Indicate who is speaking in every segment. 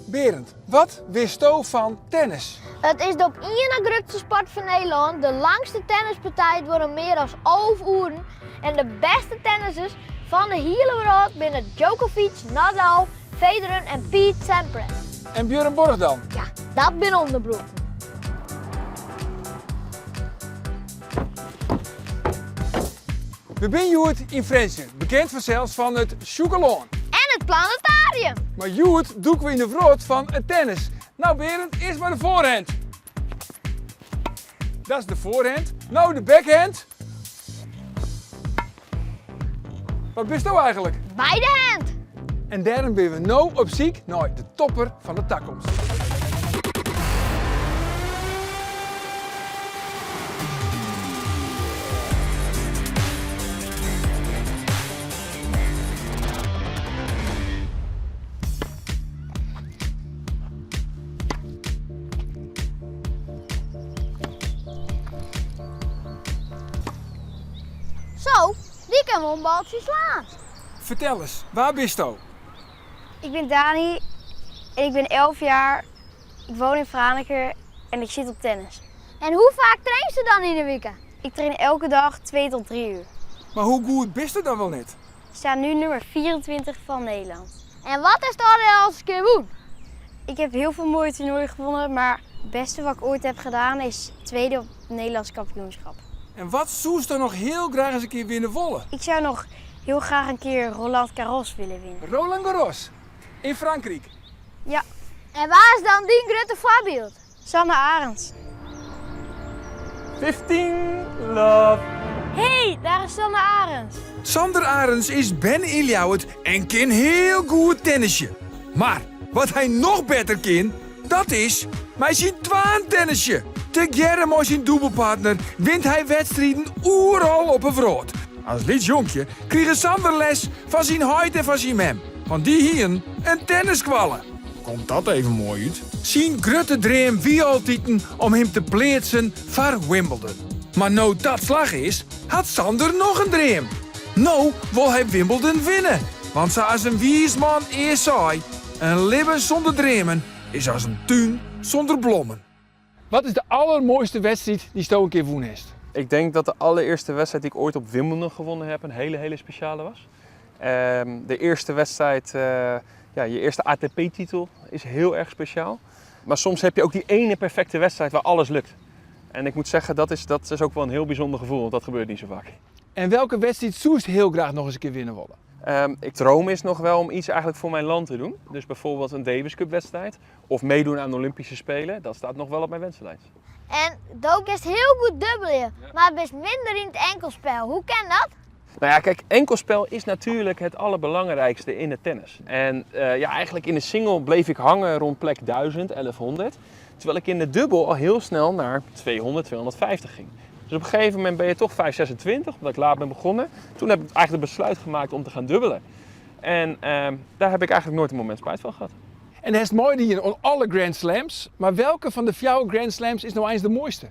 Speaker 1: Berend, wat witsto fan tennis?
Speaker 2: It is de op ien na grutste sport fan Nederlân, de langste tennispartij duorret mear as 11 oeren en de bêste tennissers fan de hiele wrâld binne Djokovic, Nadal, Federer en Pete Sampras.
Speaker 1: En Björn Borg dan?
Speaker 2: Ja, dat binne ûnderbroeken.
Speaker 1: We binne hjoed yn Frjentsjer, bekend fansels fan it Sjûkelân.
Speaker 2: En it Planetarium!
Speaker 1: Mar hjoed dûke we yn de wrâld fan it tennis. Nou Berend, earst mar de foarhand. Dat is de foarhand. No de backhand. Wat bisto eigenlik?
Speaker 2: By de hand!
Speaker 1: En dêrom binne we no op syk nei de topper fan de takomst.
Speaker 2: Zo, dy kin wol in baltsje slaan.
Speaker 1: Fertel ris, wa bisto?
Speaker 3: Ik bin Dani en ik bin 11 jaar. Ik woon in Franeker en ik zit op tennis.
Speaker 2: En hoe faak trainsto dan yn 'e wike?
Speaker 3: Ik train elke dag 2 tot 3 uur.
Speaker 1: Mar hoe goed bisto dan wol net?
Speaker 3: Ik sta nu nummer 24 van Nederland.
Speaker 2: En wat hast al ris in kear wûn?
Speaker 3: Ik heb heel veel mooie toernooien gewonnen, maar het beste wat ik ooit heb gedaan is tweede op het Nederlands kampioenschap.
Speaker 1: En wat soesto noch hiel graach ris in kear winne wolle?
Speaker 3: Ik zou nog heel graag een keer Roland Garros willen winnen.
Speaker 1: Roland Garros, yn Frankryk?
Speaker 3: Ja.
Speaker 2: En wa is dan dyn grutte foarbyld?
Speaker 3: Sanne Arends.
Speaker 1: 15 love.
Speaker 3: Hé, daar is Sanne Arends.
Speaker 1: Sander Arends is berne yn Ljouwert en kin hiel goed tennisje. Mar wat hy noch better kin, dat is mei syn twaen tennisje. Tegearre mei syn dûbelpartner wint hy wedstriden oeral op 'e wrâld. As lyts jonkje krige Sander les fan syn heit en fan syn mem, want dy hienen in tennisskoalle. Komt dat even moai út? Syn grutte dream wie altiten om him te pleatsen foar Wimbledon. Mar no't dat slagge is, hat Sander noch in dream. No wol hy Wimbledon winne, want sa as in wiis man ea sei, in libben sûnder dreamen is as in tún sûnder blommen. Wat is de allermoaiste wedstriid dy'tsto in kear wûn hast?
Speaker 4: Ik denk dat de allereerste wedstrijd die ik ooit op Wimbledon gewonnen heb een hele, hele speciale was. De eerste wedstrijd, ja, je eerste ATP-titel is heel erg speciaal. Maar soms heb je ook die ene perfecte wedstrijd waar alles lukt. En ik moet zeggen, dat is ook wel een heel bijzonder gevoel, want dat gebeurt niet zo vaak.
Speaker 1: En welke wedstriid soest hiel graach noch ris in kear winne wolle?
Speaker 4: Ik droom is nog wel om iets eigenlijk voor mijn land te doen. Dus bijvoorbeeld een Davis Cup wedstrijd of meedoen aan de Olympische Spelen. Dat staat nog wel op mijn wensenlijst.
Speaker 2: En do kinst hiel goed dubbelje, mar bist minder yn it enkelspel. Hoe kin dat?
Speaker 4: Nou ja, kijk, enkelspel is natuurlijk het allerbelangrijkste in het tennis. En ja, eigenlijk in de single bleef ik hangen rond plek 1000, 1100. Terwijl ik in de dubbel al heel snel naar 200, 250 ging. Dus op een gegeven moment ben je toch 5,26, omdat ik laat ben begonnen. Toen heb ik eigenlijk het besluit gemaakt om te gaan dubbelen. En daar heb ik eigenlijk nooit een moment spijt van gehad.
Speaker 1: En hast meidien oan alle Grand Slams, mar welke fan de fjouwer Grand Slams is no eins de moaiste?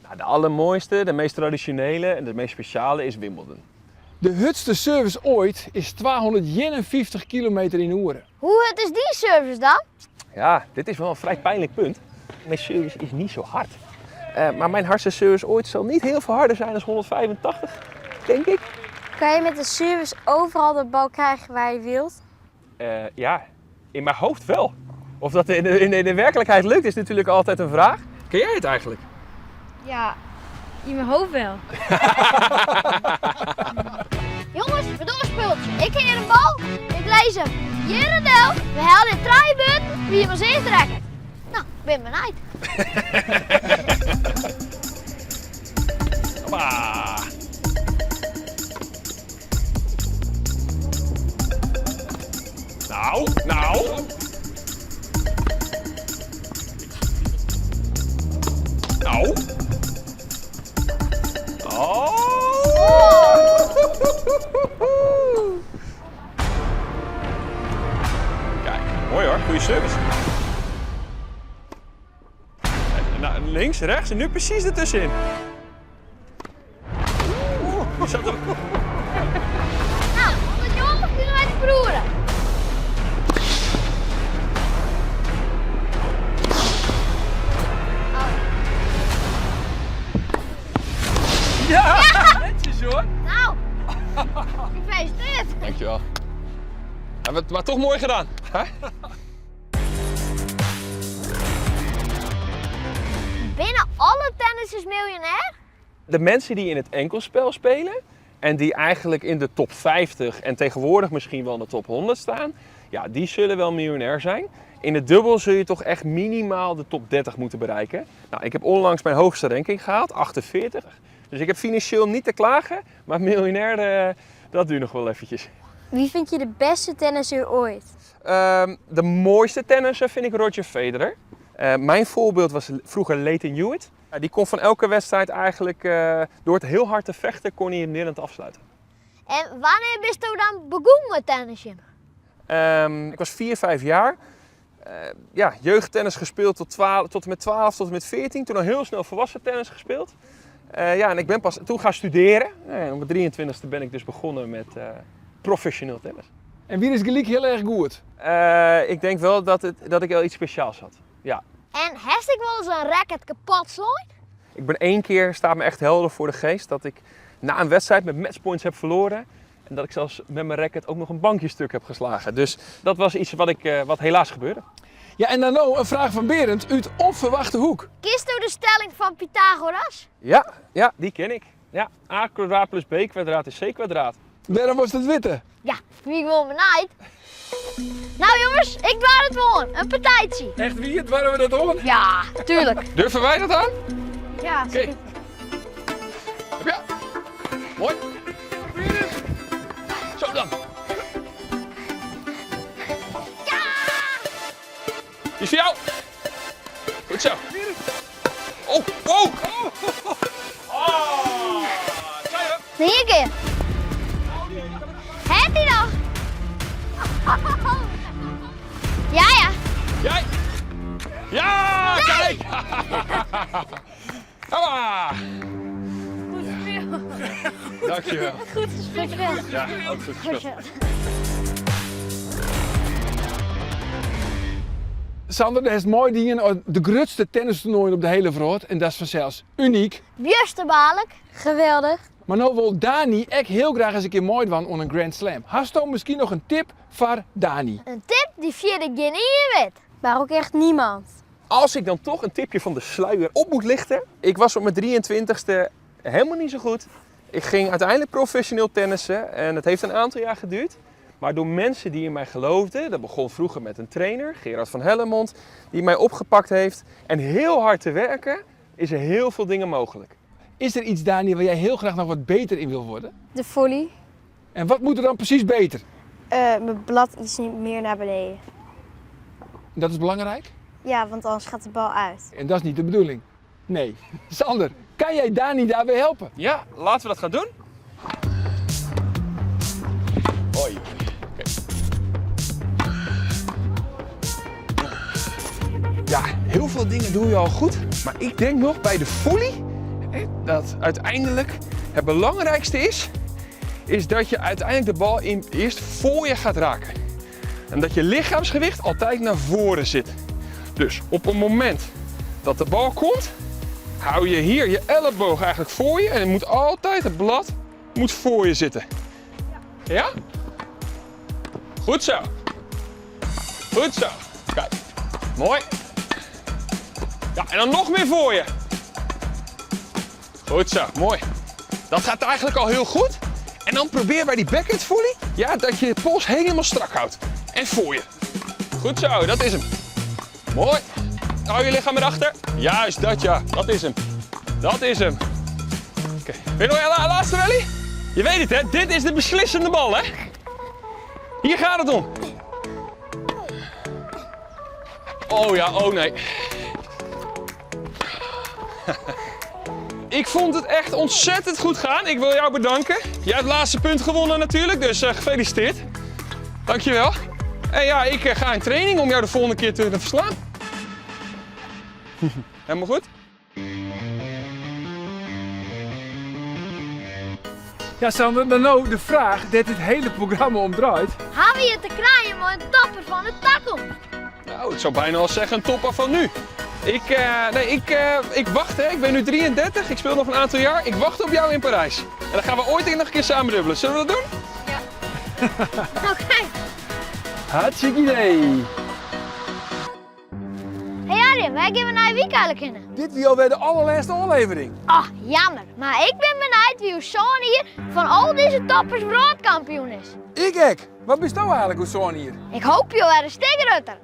Speaker 4: Nou, de allermooiste, de meest traditionele en de meest speciale is Wimbledon.
Speaker 1: De hurdste service oait is 251 kilometer yn 'e oere.
Speaker 2: Hoe hurd is dy service dan?
Speaker 4: Ja, dit is wel een vrij pijnlijk punt. Mijn service is niet zo hard. Maar mijn hardste service ooit zal niet heel veel harder zijn dan 185, denk ik.
Speaker 3: Kan je met de service overal de bal krijgen waar je wilt?
Speaker 4: Ja, in mijn hoofd wel. Of dat in de werkelijkheid lukt is natuurlijk altijd een vraag. Ken jij het eigenlijk?
Speaker 3: Ja, in mijn hoofd wel.
Speaker 2: Jongens, we dogge in spultsje. Ik ha hjir in bal, ik lis him hjir del. We helje trije beurten, wie him as earst rekket. Nou, ik bin benijd.
Speaker 4: Hoppa. Nou, nou. Nou. Oh. Kijk, mooi hoor, goede service. Nou, links, rechts en nu precies ertussenin. Oeh, die zat er.
Speaker 2: Nou, 190 kilometer per oere.
Speaker 4: Maar toch mooi gedaan. Hè?
Speaker 2: Binne alle tennissers miljonair?
Speaker 4: De mensen die in het enkelspel spelen en die eigenlijk in de top 50 en tegenwoordig misschien wel in de top 100 staan, ja, die zullen wel miljonair zijn. In het dubbel zul je toch echt minimaal de top 30 moeten bereiken. Nou, ik heb onlangs mijn hoogste ranking gehaald, 48. Dus ik heb financieel niet te klagen, maar miljonair, dat duurt nog wel eventjes.
Speaker 3: Wie vind je de beste tennisser ooit?
Speaker 4: De mooiste tennisser vind ik Roger Federer. Mijn voorbeeld was vroeger Lleyton Hewitt. Die kon van elke wedstrijd eigenlijk, door het heel hard te vechten, kon hij hem winnend afsluiten.
Speaker 2: En wanneer ben je dan begonnen met tennissen?
Speaker 4: Ik was 4, 5 jaar. Jeugdtennis gespeeld tot en met 12, tot en met 14. Toen al heel snel volwassen tennis gespeeld. En ik ben pas toen gaan studeren. En op mijn 23e ben ik dus begonnen met professioneel tennis.
Speaker 1: En wie is gelijk heel erg goed?
Speaker 4: Ik denk wel dat ik wel iets speciaals had. Ja.
Speaker 2: En heb ik wel eens een racket kapot slaan?
Speaker 4: Ik ben 1 keer, staat me echt helder voor de geest, dat ik na een wedstrijd met matchpoints heb verloren. En dat ik zelfs met mijn racket ook nog een bankje stuk heb geslagen. Dus dat was iets wat helaas gebeurde.
Speaker 1: Ja, en dan nou een vraag van Berend uit onverwachte hoek.
Speaker 2: Kiest u de stelling van Pythagoras?
Speaker 4: Ja, ja, die ken ik. Ja, a kwadraat plus b kwadraat is c kwadraat.
Speaker 1: Waarom was dat witte?
Speaker 2: Ja, wie wil me niet? Nou jongens, ik dwaal het gewoon. Een partijtje.
Speaker 1: Echt wie? Het waren we dat hoor?
Speaker 2: Ja, tuurlijk.
Speaker 4: Durven wij dat aan?
Speaker 3: Ja,
Speaker 4: Oké. Ja. Mooi. Zo dan.
Speaker 2: Ja!
Speaker 4: Die is voor jou. Goed zo. Oh, oh. Oh.
Speaker 2: Nog één keer. Heb je nog? Ja, ja.
Speaker 4: Jij. Ja, kijk. Hoppa.
Speaker 3: Goed gespeeld.
Speaker 4: Dankjewel.
Speaker 3: Goed gespeeld.
Speaker 4: Ja, ook goed gespeeld.
Speaker 1: Sander, dat is mooi dingen. De grootste tennistoernooi op de hele wereld. En dat is vanzelfs uniek.
Speaker 2: Bjusterbaarlijk.
Speaker 3: Geweldig.
Speaker 1: Maar nou wil Dani echt heel graag eens een keer mooi doen om een Grand Slam. Hast u misschien nog een tip voor Dani?
Speaker 2: Een tip die via de geen één weet.
Speaker 3: Maar ook echt niemand.
Speaker 4: Als ik dan toch een tipje van de sluier op moet lichten. Ik was op mijn 23ste helemaal niet zo goed. Ik ging uiteindelijk professioneel tennissen en het heeft een aantal jaar geduurd. Maar door mensen die in mij geloofden, dat begon vroeger met een trainer, Gerard van Hellemond, die mij opgepakt heeft. En heel hard te werken, is er heel veel dingen mogelijk.
Speaker 1: Is er iets, Dani, waar jij heel graag nog wat beter in wil worden?
Speaker 3: De volley.
Speaker 1: En wat moet er dan precies beter?
Speaker 3: Mijn blad iets niet meer naar beneden.
Speaker 1: En dat is belangrijk?
Speaker 3: Ja, want anders gaat de bal uit.
Speaker 1: En dat is niet de bedoeling. Nee. Sander, kan jij Dani daarbij helpen?
Speaker 4: Ja, laten we dat gaan doen. Hoi. Oké. Ja, heel veel dingen doe je al goed. Maar ik denk nog bij de volley, hè, dat uiteindelijk het belangrijkste is, is dat je uiteindelijk de bal eerst voor je gaat raken. En dat je lichaamsgewicht altijd naar voren zit. Dus op het moment dat de bal komt, hou je hier je elleboog eigenlijk voor je. En het moet altijd, het blad moet voor je zitten. Ja? Goed zo. Goed zo. Kijk. Mooi. Ja, en dan nog meer voor je. Goed zo, mooi. Dat gaat eigenlijk al heel goed. En dan probeer bij die backhand volley, ja, dat je je pols helemaal strak houdt. En voor je. Goed zo, dat is hem. Mooi. Hou je lichaam erachter. Juist, dat ja. Dat is hem. Dat is hem. Oké. Wil je nog een laatste rally? Je weet het hè, dit is de beslissende bal hè. Hier gaat het om. Oh ja, oh nee. Ik vond het echt ontzettend goed gaan. Ik wil jou bedanken. Jij hebt het laatste punt gewonnen natuurlijk, dus gefeliciteerd. Dankjewel. En ja, ik ga in training om jou de volgende keer te kunnen verslaan. Helemaal goed?
Speaker 1: Ja, Sander, dan nou de vraag dat het hele programma om draait.
Speaker 2: Hou je te kraaien met een topper van de takkel?
Speaker 4: Nou, ik zou bijna al zeggen een topper van nu. Ik nee, ik ik wacht, hè. Ik ben nu 33, ik speel nog een aantal jaar. Ik wacht op jou in Parijs. En dan gaan we ooit nog een keer samen dubbelen. Zullen we dat doen?
Speaker 2: Ja. Oké.
Speaker 1: Hartstikke idee!
Speaker 2: Hey Arjen, wêr gean we nije wike eigenlik hinne?
Speaker 1: Dit wie alwer de allerlêste ôflevering.
Speaker 2: Ach, jammer. Mar ik bin benijd wie oer sân jier fan al dizze toppers wrâldkampioen is.
Speaker 1: Ik ek. Wat bisto eigenlik oer sân jier?
Speaker 2: Ik hoopje alwer in stik grutter.